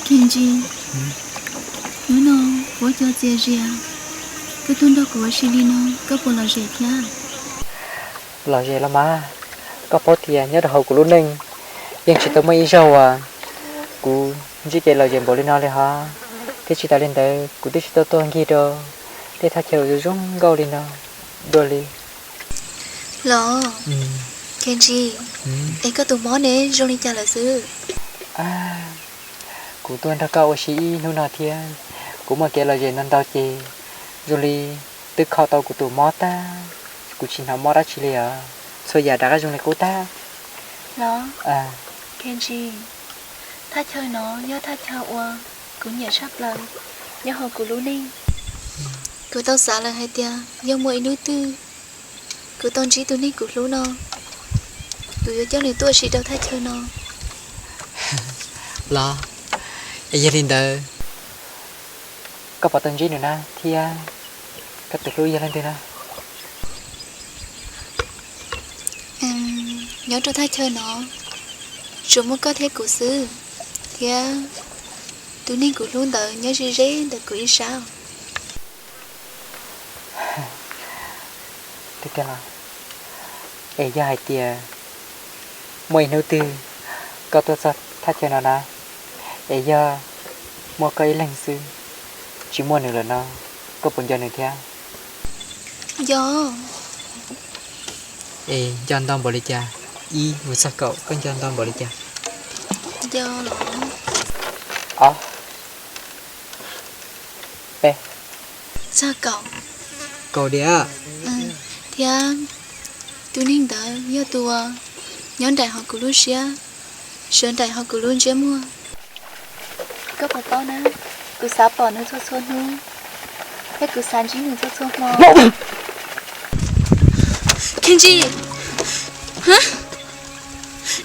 Kenji, hnub no kuv ua cov txias zias, koj tuaj nrog kuv ua si li no, koj puas lom zem thiab? Lom zem los mas, koj paub tias nyob rau hauv kuv lub neej yeej tsis tau muaj ib zaug uas kuv ntsib kev lom zem npaum li no li hos. Thiab tsis tas li ntawd kuv twb tsis tau tuaj ncig rau tej thaj chaw zoo zoo nkauj li no dua li. Los, Kenji, es koj tus mob ne zoo li cas lawm xwb? Kuv tuaj nrog koj ua si ib hnub no thiab kuv muaj kev lom zem no ntau ces zoo li twb kho tau kuv tus mob tag, kuv tsis hnov mob dab tsi li os. Txhua yam rov qab zoo li qub tag. Los, Kenji, thaj chaw no yog thaj chaw uas kuv nyiam tshaj plaws nyob hauv kuv lub neej. Kuv tau xav lawm hais tias yog muaj ib hnub twg kuv tau ntsib tus neeg kuv hlub no, kuv yuav coj nws tuaj ua si rau thaj chaw no. Los, es yog li ntawd koj puas tau ntsib nws na, thiab koj tus hlub yog leej twg na? Nyob rau thaj chaw no tsuas muaj koj thiab kuv xwb, thiab tus neeg kuv hlub ntawd nyob ze ze ntawm kuv ib sab. Es yog hais tias muaj ib hnub twg koj tuaj txog thaj chaw no na, es yog muaj koj ib leeg xwb, tsis muaj nws lawm no, koj puas nco nws thiab? Nco. Es nco ntau npaum li cas? Ib mus txog kaum koj nco ntau npaum li cas? Nco los? Ob, peb. Txog kaum. Kaum diam. Thiab tus neeg ntawd yog tus uas nyob nraim hauv kuv lub siab, sawv nraim hauv kuv lub ntsiab muag. Koj puas paub na, kuv xav pom nws txhua txhua hnub, thiab kuv xav ntsib nws txhua txhua hmo. Kenji,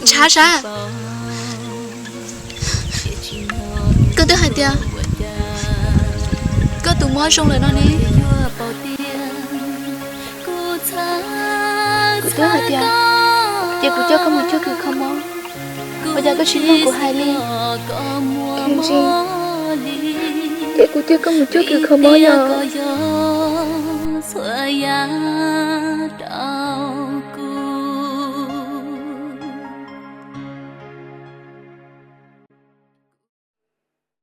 ntshav sab. Koj twb hais tias koj tus mob zoo lawm no ne. Kuv twb hais tias, ces kuv coj koj mus cuag kws kho mob, ua cas koj tsis mloog kuv hais li? Kenji, ces kuv coj koj mus cuag kws kho mob yog